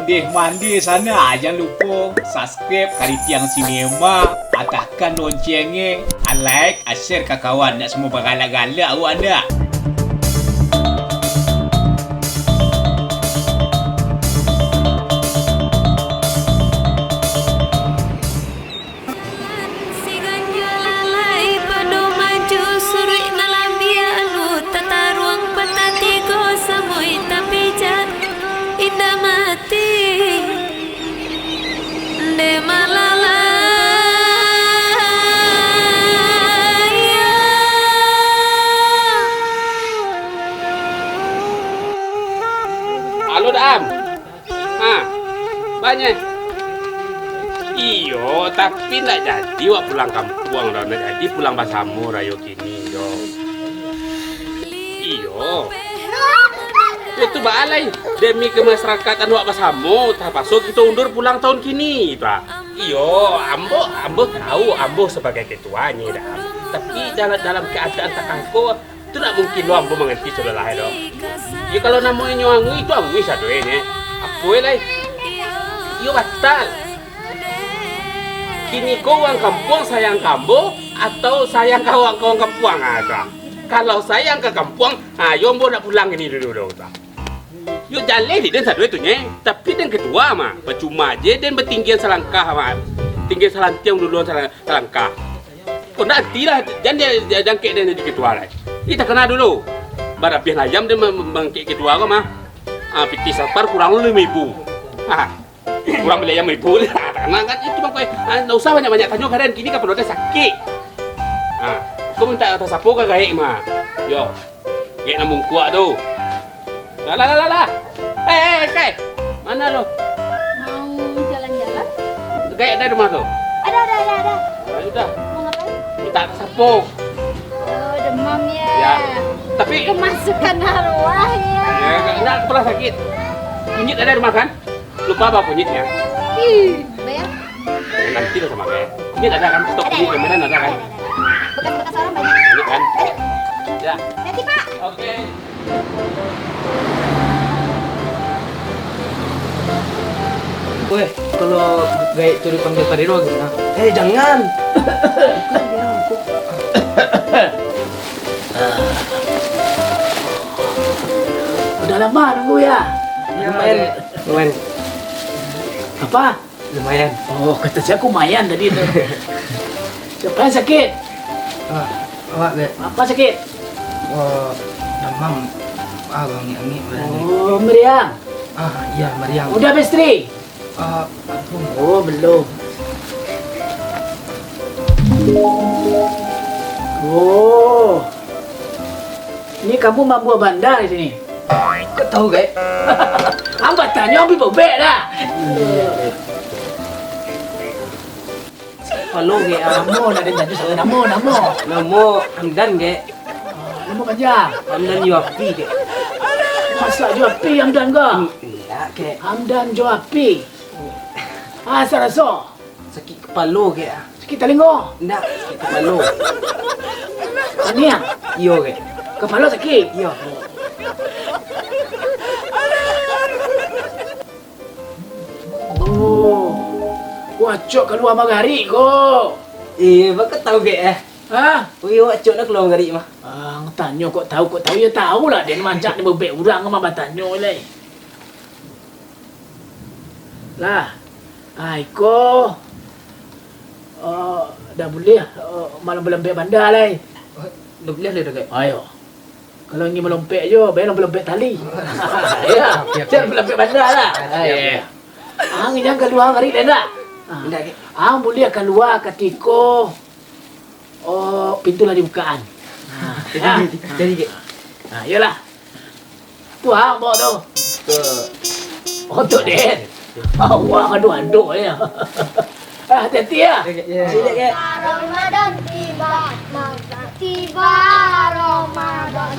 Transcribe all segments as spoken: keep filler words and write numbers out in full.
Eh, mandi sana, jan lupo subscribe Karitiang Sinema, atahkan loncengnya, like, share ka kawan, nak samo bagalak-galak awak ndak? Si ganjang lalai pado maju, suruik nan labiah alu, tataruang patah tigo, samuik tapijak, indak mati dek malalai. Alo, Dam. Ha, baa nyo? Iyo, tapi ndak jadi wak pulang kampuang doh, ndak jadi pulang basamo rayo kini doh. Iyo. Yo tu baa lai, demi kemasarakatan wak basamo, tapaso kito undur pulang taun kini, tu ah. Iyo, ambo, ambo tahu, ambo sabagai ketuanyo, Dam. Tapi dalam, dalam keadaan takah ko, tu ndak mungkin lo ambo manganti sudah lah, doh. Yo, kalau namonyo angui, tu angui sadoe nyo. Apo lai? Iyo, batal. Kini ko urang kampuang sayang ka ambo, atau sayang ka urang, ka urang kampuang, ah, tu ah. Kalau sayang ka kampuang, ah, yo ambo nak pulang kini dulu, doh, tu ah. Yo jaleh di den sadoe tu, nye. Tapi den ketua mah, pacuma je den batinggian salangkah mah. Tinggian salantiang duluan sala-, salangkah. Kok ndak anti lah, jan dia, dia jangkek den jadi ketua lai. Ih, takana dulu. Barabiah ayam den ma-, ma-, mangkek ketua ko mah. Ah, pitih sapar kurang limo ribu. Ah, kurang bali ayam ribu lah. Takana kan itu mah, ah, ndak usah banyak-banyak tanyo ka den. Kini kapalo den sakik. Ah, ko minta tasapo ka gaek mah. Yo. Gaek nan bungkuak tu. Lah, lah, lah, lah, lah. Eh, eh, eh, Kai. Mano lo? Mau jalan-jalan? Gaek ado di rumah tu? Ada, ada, ada, ada. Nah, sudah. Mau ngapain? Minta sapo. Oh, demam ya? Ya. Tapi kemasukan arwah ya? Ya, enggak, enggak pernah sakit. Kunyit ada di rumah kan? Lupa bawa kunyitnya? Ih, bayar. Nanti lah sama kayak. Ini ada kan? Stok kunyit kemarin ada kan? Ada, ada, ada. Bekas-bekas orang banyak. Banyak kan? Banyak. Ya. Nanti, Pak. Oke. Weh, kalau gaek tu dipanggil Pak Dedo gimana? Eh, jangan. Bukan dia, aku. Udah lama nunggu ya? Iya, lumayan. Dek. Lumayan. Apa? Lumayan. Oh, kata saya lumayan tadi tu. Siapa yang sakit? Ah, awak, Dek. Apa sakit? Oh, demam. Ah, angin-angin badan, Dek. Oh, meriang. Ah, iya, meriang. Udah bestri? Ah, belum. Oh, belum. Oh. Ini kamu mambuah banda di sini? Kok tahu, Gek? Ambo tanyo, ambo bobek dah. Halo, Gek. Namo, nak den tanyo salah namo, namo. Namo Hamdan, Gek. Ah, namo panjang? Hamdan Juapi, Gek. Masak Juapi, Hamdan ko? Hmm, indak, Gek. Hamdan Juapi. Ah, asa raso? Sakik kapalo, Gek, ah. Sakik talingo? Indak, sakik kapalo. Kaniang? Iyo, Gek. Kapalo sakik? Iyo. Oh. Wacok kalua magarik ko. Eh, baa kok tahu, Gek, eh? Hah? Wih, wacok lah kalua magarik mah. Ah, tanyo kok tahu, kok tahu, yo tahu lah, den mancak di bobek urang mah batanyo lai. Lah. Ah, iko. Oh, dah buliah, oh, malambek-lambek banda lai. Oh, dah buliah lai dah, Gek? Ayo. Kalau ingin malompek jo, bayar malompek tali. Ya, oke, oke. Jan malompek banda lah. Ah, siap, siap. Ang jan kalua magarik dah, ndak? Ah. Indak, Gek. Ang buliah kalua katiko, oh, pintu lah dibukaan. Ah. Jadi, jadi, Gek. Ah, iyolah. Tu ang bawa tu. Ke. Oh, tu, Dek. Awak aduh-aduh ya. Ah, hati-hati ya. Oke, ya. Sini, Gek. Ramadan tiba, maka tiba Ramadan.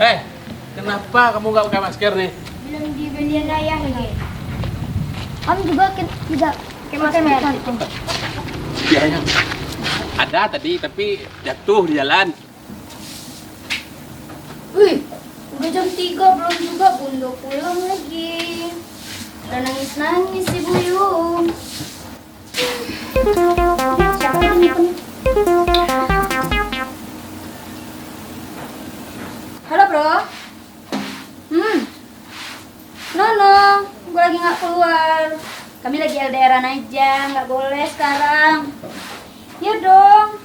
Eh, kenapa kamu nggak pakai masker nih? Belum dibeliin ayah lagi. Kamu juga ken-, tidak pakai masker. Iya, iya. Ada tadi, tapi jatuh di jalan. Wih, udah jam tiga, belum juga Bunda pulang lagi. Udah nangis-nangis si Buyung. Siapa yang nelpon? Halo, Bro. Hmm. No, no, gue lagi nggak keluar. Kami lagi L D R-an aja, nggak boleh sekarang. Iya dong,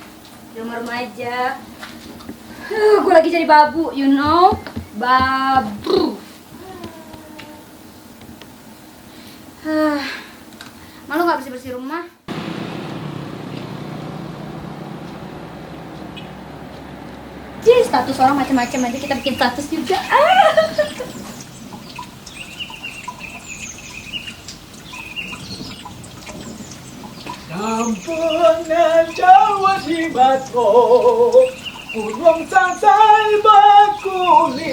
di rumah-rumah aja. Huh, gue lagi jadi babu, you know. Babu. Hah, malu nggak bersih-bersih rumah? Jih, status orang macam-macam aja kita bikin status juga. Ah. Kampuang nan jauah di mato, gunuang sansai bakuliliang,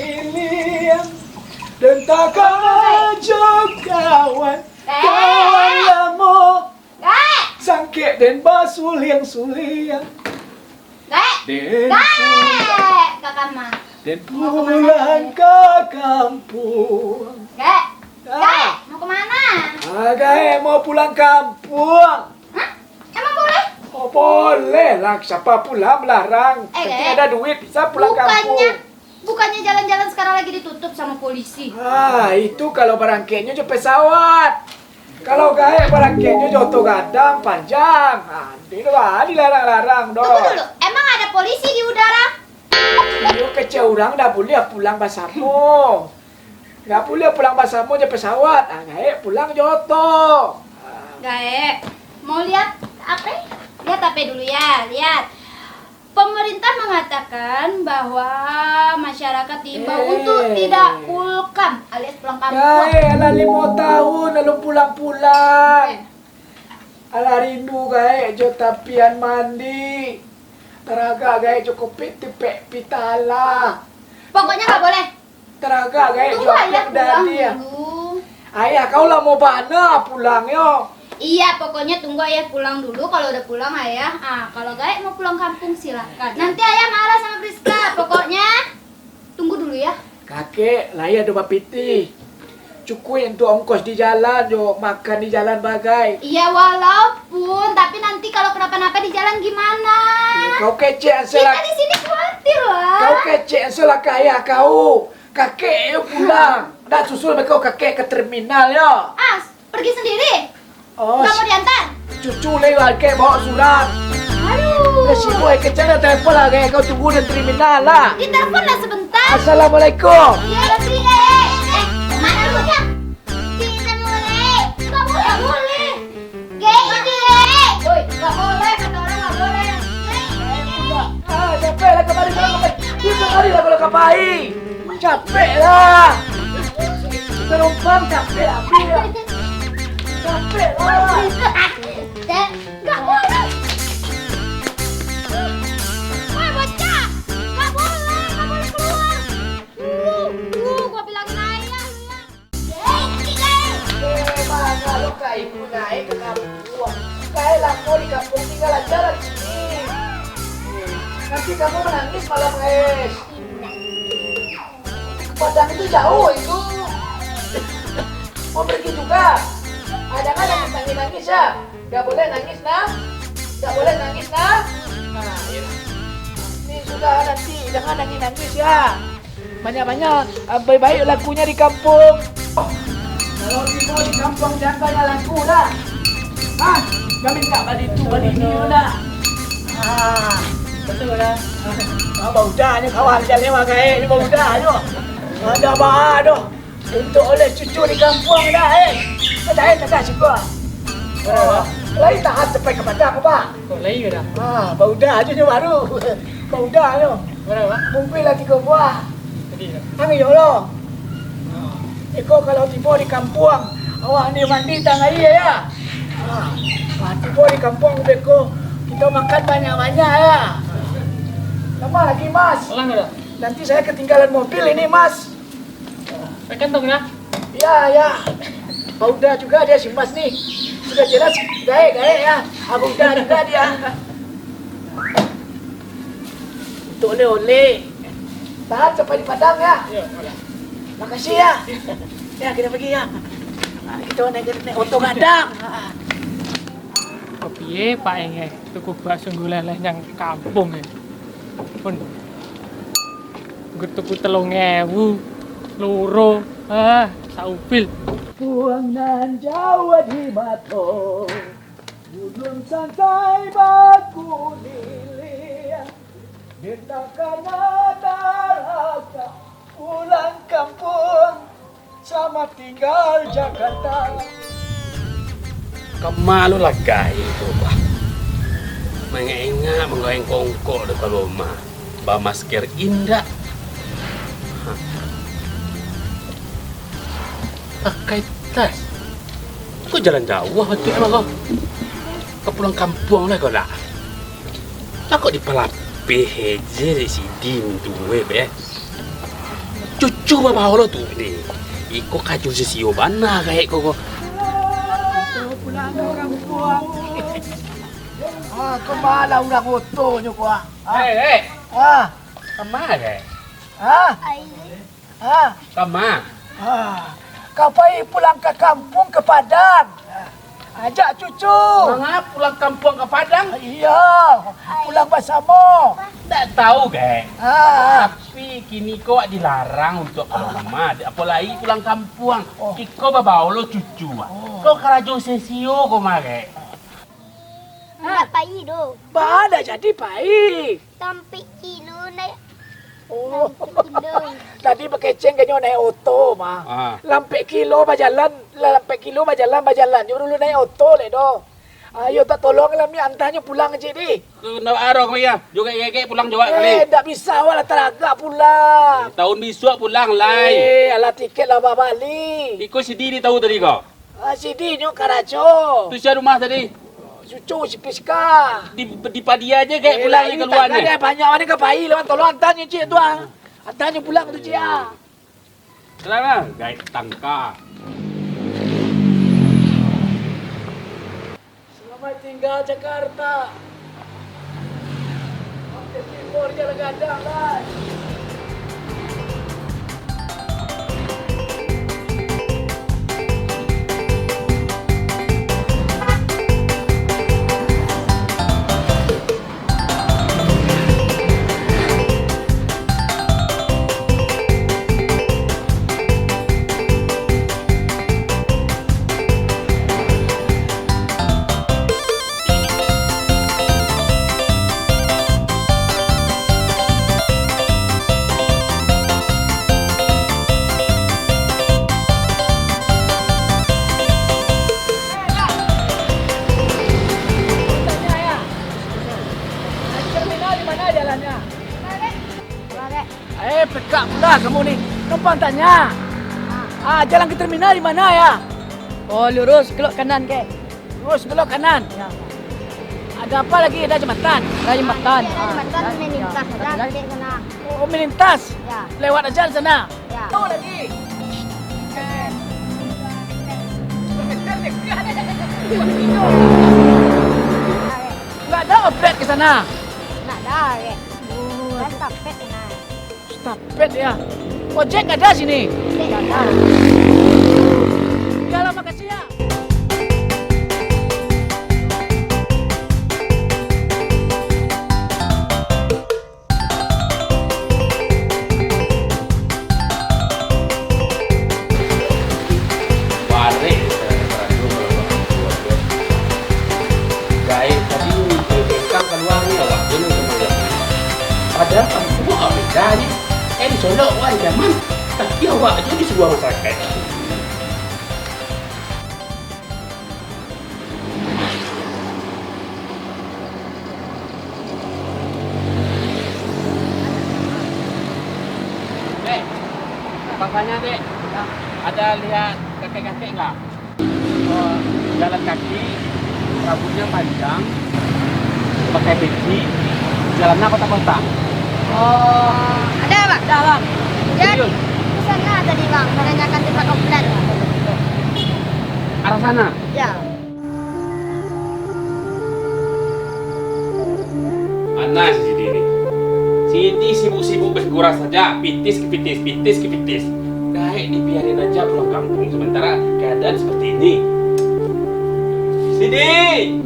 den takana jo kawan, kawan lamo, sangkek den basuliang-suliang. Gaek! Den Gaek! Ka kamar. Den pulang ka kampuang. Gaek! Ah. Gaek! Mau kemana? Ah, Gaek mau pulang kampuang. Hah? Emang boleh? Oh, boleh lah. Siapa pula melarang? Eh, Gaek. Penting ada duit, bisa pulang kampuang. Bukannya Bukannya jalan-jalan sekarang lagi ditutup sama polisi? Ah, itu kalau barangkeknyo jo pesawat. Kalau Gaek barangkeknyo jo oto gadang panjang, ah, nanti tu lah dilarang-larang doh. Tunggu dulu, emang ada polisi di udara? Iyo, kecek urang ndak buliah pulang basamo. Ndak buliah pulang basamo jo pesawat, ah, Gaek pulang jo oto. Ah. Gaek, mau lihat ape? Lihat ape dulu ya, lihat. Pemerintah mengatakan bahwa masyarakat diimbau untuk tidak pulkam alias pulang kampung. Gaek, alah limo tahun alun pulang-pulang. Eh. Alah rindu Gaek jo tapian mandi. Taragak Gaek jo kopek tepek pitala. Pokoknya nggak boleh. Taragak Gaek jo apiak dadi, ah. Tunggu ayah pulang dulu. Ayah kau lamo bana pulangnyo. Iya, pokoknya tunggu ayah pulang dulu. Kalau udah pulang ayah, ah, kalau Gaek mau pulang kampung, silakan. Nanti ayah marah sama Priska. Pokoknya tunggu dulu ya. Kakek, lai ado bapitih. Cukuik untuak ongkos di jalan jo makan di jalan bagai. Iya, walaupun, tapi nanti kalau kenapa-napa di jalan gimana? Ya, kau kecek ansoi lah. Kita di sini khawatir lah. Kau kecek ansoi lah ka ayah kau. Kakek yo pulang. Dak susul beko kakek ka terminal yo. As, pergi sendiri? Oh, nggak mau diantar? Cucu lai kakek bawa surang. Aduh. Lah sibuk ai, kecek lah, telepon lah, Gaek, kau tunggu di terminal lah. Ditelepon lah sebentar. Assalamualaikum. Iya, udah sini, Gaek. Eh, mana lu, Cak? Kita mulai. Nggak boleh, boleh. Gaek, ini, Gaek. Woi, nggak boleh, kata orang nggak boleh. Ah, capek lah kemari, kalau kemari. Itu kali lah kalau kemari. Capek lah. Penumpang capek habis lah. Capek lah. Dek, nggak boleh. Woi, bocah. Nggak boleh, nggak boleh keluar. Lu, lu, gua bilangin ayah lu ya. Eh, manga lo Gaek naiak ka kampuang? Gaek lamo di kampuang, tinggalan jalan sini. Nanti kamu menangis malam, guys. Padang itu jauh itu. Mau pergi juga. Ah, jangan nangis-nangis ya. Nggak boleh nangis, nah. Nggak boleh nangis, nah. Nah, iya. Ini sudah nanti, jangan nangis-nangis ya. Banyak-banyak, ah, baik-baik lakunya di kampuang. Kalau tibo di kampuang, jangan banyak laku dah. Ah, kami tak balik tu, balik ni dah. Ah, betul dah. Ah, baudah ni kawan, jangan lewat gaek ni, baudah ni. Ada bah tu. Untuk oleh cucu di kampuang dah, eh. Dah, eh, dah, dah, cukup. Lai tahan sampai ka padang, Pak. Kok lai dah? Ah, baudah aja nyo baru. Baudah nyo. Mungkin lah tigo buah. Angin yo lo. Iko kalau tibo di kampuang, awak ni mandi tang aia ya. Ah, tibo di kampuang beko, kito makan banyak-banyak ya. Tambah lagi, Mas. Nanti saya ketinggalan mobil ini, Mas. Pakai kantong dah. Ya, ya. Baudah juga dia si Mas ni. Sudah jelas gaek-gaek ya. Baudah juga dia. Untuk oleh-oleh. Tahan sampai di Padang ya. Ya, boleh. Makasih ya. Ya, kita pergi ya. Kito naik, naik oto gadang. Ah. Kopie, Pak, eh, tu kubak sungguh leleh nyang kampuang, eh. Pun. Getuk ku telung ewu, loro, ah, saupil. Puang nan jauah di mato, ulun santai bakuliliang, dek takana daraka pulang kampuang, sama tinggal Jakarta. Kama lu lagai tu, bah. Mangengak manggaeng kongkok di rumah. Bamasker indak. Hah. Pakai tas. Kok jalan jauah batua mah kau? Ka pulang kampuang lah kau lah. Lah kok dipalapeh je dek si Din tu, weh, beh. Cucu babawo lo tu, deh. Iko karajo sisio bana gaek ko, ko. Pulang ka kampuang. Ah, kama lah urang otonyo ko, ah. Ah. Eh, eh. Ah. Kama, gaek? Ah. Ah. Kama? Ah. Ka pai pulang ka kampuang, ka Padang. Ajak cucu. Manga pulang kampuang ka Padang? Iyo, pulang basamo. Ndak tahu, gaek. Ah. Tapi kini ko awak dilarang untuak kaluar rumah, apo lai pulang kampuang. Oh. Iko babawo lo cucu, ah. Oh. Ko karajo sisio ko mah, gaek. Ndak pai doh. Ba, ndak jadi pai. Tampek kilo naik. Oh. Tampek kilo. Tadi bakeceng ka nyo naik oto mah. Ah. Lampek kilo bajalan, lampek kilo bajalan, bajalan. Nyo dulu naik oto leh doh. Ayo, tak tolong lah, Mi, antahnyo pulang ciek dih. Kena arok, Mi, ah. Jogek-jogek pulang jogek kali. Eh, ndak bisa, awak lah taragak pulang. Eh, tahun bisuak pulang, lai. Eh, alah, tiket lah babali. Iko si Din tahu tadi ko? Ah, si Din nyo karajo. Tu sia rumah tadi? Cucu si Priska. Di, di padi aja gaek pulang lai, ni kaluar ni. Tanah dia banyak, mano ka pai lawan, tolong antahnyo ciek tu, ah. Antahnyo pulang tu ciek, ah. Salah lah, gaek tangka. Selamat tinggal Jakarta. Makin timur je lah gadang, lai. Terminal di mana jalannya? Eh, pekak pula kamu ni. Numpang tanya. Ah, jalan ke terminal di mana, ya? Oh, lurus, kelok kanan, kek. Lurus, kelok kanan. Ya. Ada apa lagi? Ada jembatan? Ada jembatan. Ada jembatan, ah, melintas, ya, ada, ya, di sana. Oh, melintas? Ya. Lewat aja di sana. Ya. Tahu lagi. Nggak ada oplet ke sana? Nggak ada, kek. Oh. Dan tapet, nah. Stapet ya. Ojek ada sini? Ojek ada. Yalah, makasih ya. Barek, sarajo kalau bak kumpua tu. Gaek tadi, bengkang kaluar ni, awak je nan ka maliek. Padahal kampuang awak beda ni. Eh, disolok wan jaman. Tapi awak je disuruah masarakaik. Dek, abang tanya, Dek. Ada lihat kakek-kakek nggak? Oh, jalan kaki, rambutnya panjang, pakai peci, jalannya kotak-kotak. Oh, ada, Bang? Ada, Bang. Jadi, serius? Ke sana tadi, Bang, menanyakan tempat oplet. Arah sana? Ya. Panas si Sidi ni. Sidi sibuk-sibuk bergurau saja, pitis ke pitis, pitis ke pitis. Dah Eh, dibiarin aja pulang kampung sementara keadaan seperti ini. Sidi!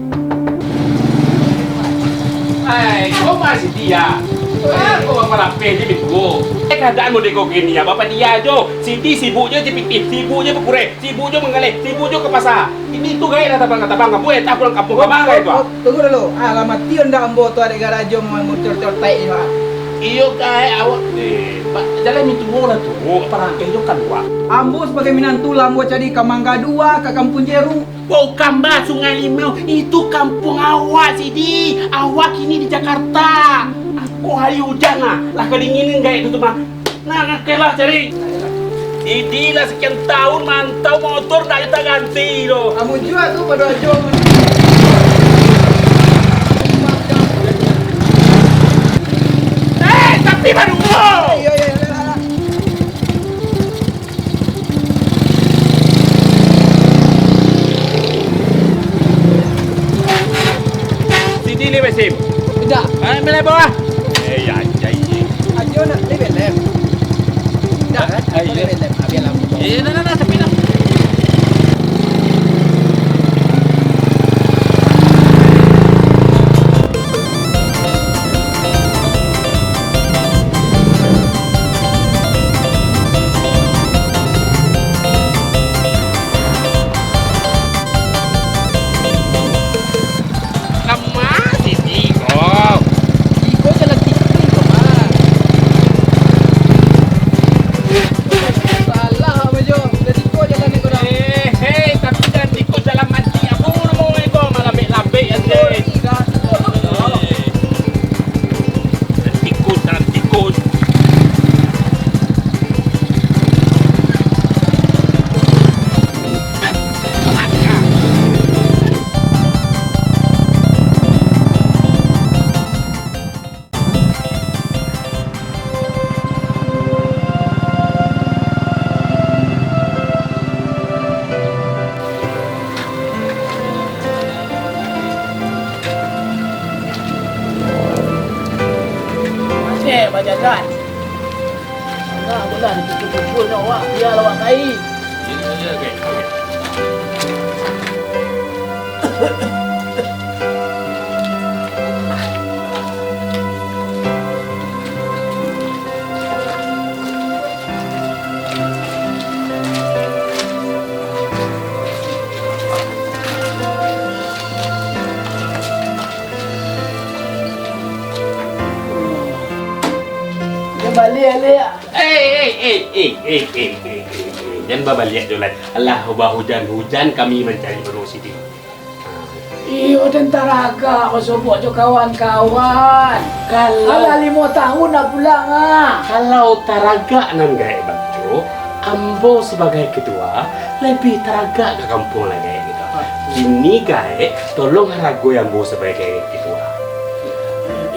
Hai, kok masih dia? Ah, kok marapeh je bituo? Eh, keadaan model kau gini ya, bapak dia jo. Sidi sibuk je J P T, sibuk je bakureh, sibuk je manggaleh, sibuk je ka pasa. Ini tu gaek lah tabang ka tabang, kabuek entah pulang kampung ka ma gaek tu, ah. Tunggu dulu. Ah, lah mati ndak ambo tu, dek garajo mamuncul-muncul taik ni, Pak. Iyo, gaek awak. Eh, Pak, jaleh mintuo lah tu. Oh, parangkai jo kalua. Ambo sabagai minantu lah ambo cari ka Mangga Dua, ka Kampung Jeru. Bukan, bah, Sungai Limau. Itu kampuang awak, Sidi. Awak kini di Jakarta. Ko hari ujan lah. Lah kadinginan gaek tu, tu mah. Nah, nah, oke lah, cari. Didi lah sekian tahun mantau motor ndak taganti doh. Amun jua tu pado ajo. Eh, tapi baru. Iyo, iyo, iyo. Sini ni, Basim. Tidak. Ah, ambil bawah. Eh, ya, ya, ya. Ajo nak beli belem? Dah, kan? Ah, iya. Beli belem. Ah, biarlah. Eh, nah, nah, nah, tapi nah. Lama sini ko. Iko jalan tikus ko, Bang. Salah, Bang Jo. Dari ko jalan ni ko, dah. Eh, hei, tapi jalan tikus dalam hati aku, rumah ko, malah lambek-lambek aja. Sorry, dah. Jalan tikus, jalan tikus. Masih bajalan. Nah, bulan dipukul-pukul nyo awak, bialah awak pai. Jan baliak, Lek. Eh, eh, eh, eh, eh, eh, eh, eh, eh. Jan babaliak jo lai. Alah, bahujan-hujan kami mancari baru sini. Iyo, den taragak basobok jo kawan-kawan. Kalau alah limo tahun ndak pulang, ah. Kalau taragak nan gaek baco, ambo sabagai ketua, labiah taragak ka kampuang lai gaek gitu. Aduh. Kini gaek, tolong haragoi ambo sabagai ketua.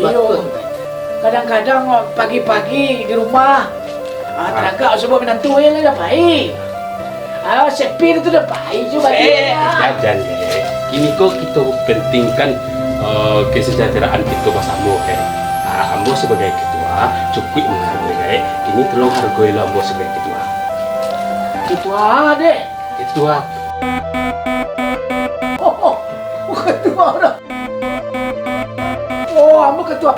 Iyo. Batua. Kadang-kadang pagi-pagi di rumah, ah, taragak basobok minantu, eh, lah dah pai. Ah, sepi tu dah pai jo baliak. Eh, jan, eh. Kini ko kito pentingkan, eh, kesejahteraan kito basamo, eh. Ah, ambo sabagai ketua, cukuik manghargoi, eh. Kini tolong hargoi lo ambo sabagai ketua. Ketua, deh. Ketua. Oh, oh, ketua dah. Oh, ambo ketua.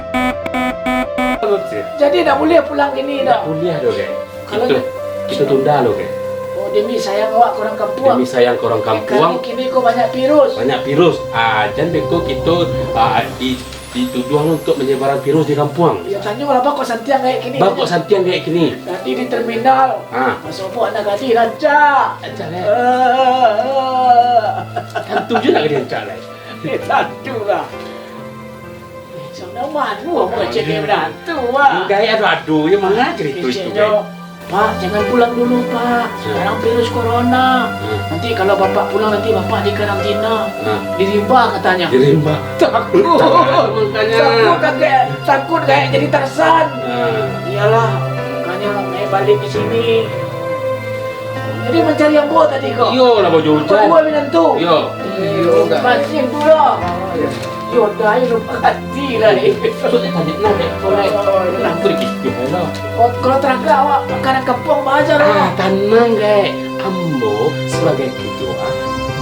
Jadi, ndak buliah pulang kini dah. Ndak buliah doh, guys. Kalau kito, kito tunda lo, guys. Oh, demi sayang awak ka urang kampuang. Demi sayang ka urang kampuang. Kami kini ko banyak virus. Banyak virus. Ah, jan beko kito, ah, di, dituduah lo untuak manyebaran virus di kampuang. Iyo, tanyolah Bakok Santiang gaek kini. Bakok Santiang gaek kini. Tadi di terminal. Ha. Basobok anak gadih rancak. Rancak, eh? Ah. Tantu je nak gadih rancak, eh? Eh, tantulah. Eh, saudara manu ambo kecek dia benda tu, ah. Gaek ado-ado, yo manga cerita itu, keceknyo, eh? Pak, jangan pulang dulu, Pak. Ya. Sekarang virus corona. Hmm. Nanti kalau Bapak pulang, nanti Bapak dikarantina. Hmm. Di rimba katanya. Di rimba. Takut. Makanya. Takut kakek, takut kayak jadi Tarzan. Hmm. Iyalah, makanya naik balik di sini. Jadi mancari ambo tadi ko. Iyo lah, Bojo Ujan. Dua minantu. Iyo. Iyo, kan. Masih dulu. Yo, dah, yo, lupa hati lah, eh. Sudah tadi nak, eh, kalau, oh, iya. Nak pergi ke mana? Oh, kalau taragak awak, makanan kampuang bahaja lah. Ah, tanang, Gek. Ambo sabagai ketua,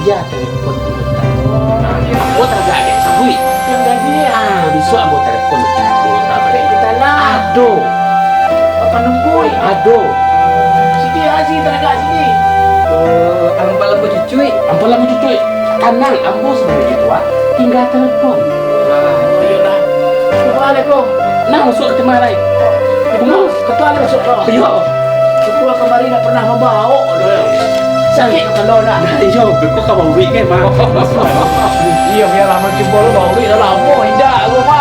bia telepon anggota. Oh, iya. Ambo taragak, Gek, sabuik. Yang tadi, ah, bisuak ambo telepon anggota baliak. Kita lah. Aduh. Apa nunggu, eh? Aduh. Sini, ah, sini, taragak, sini. Oh, ampun lah, Bu Cucuik. Ampun lah, Bu Cucuik. Tanang, ambo sabagai ketua, tingga telepon. Wah, iyolah. Assalamualaikum. Nah, masuak ka kamari. Ketua, ketua ni masuak ka. Iyo. Ketua kamari ndak pernah mambaok, doh. Sakik kapalo dah. Nah, iyo, beko ka bauik kan, Mak. Iyo, bialah, mancubua lo bauik dah lamo, indak lo, Mak.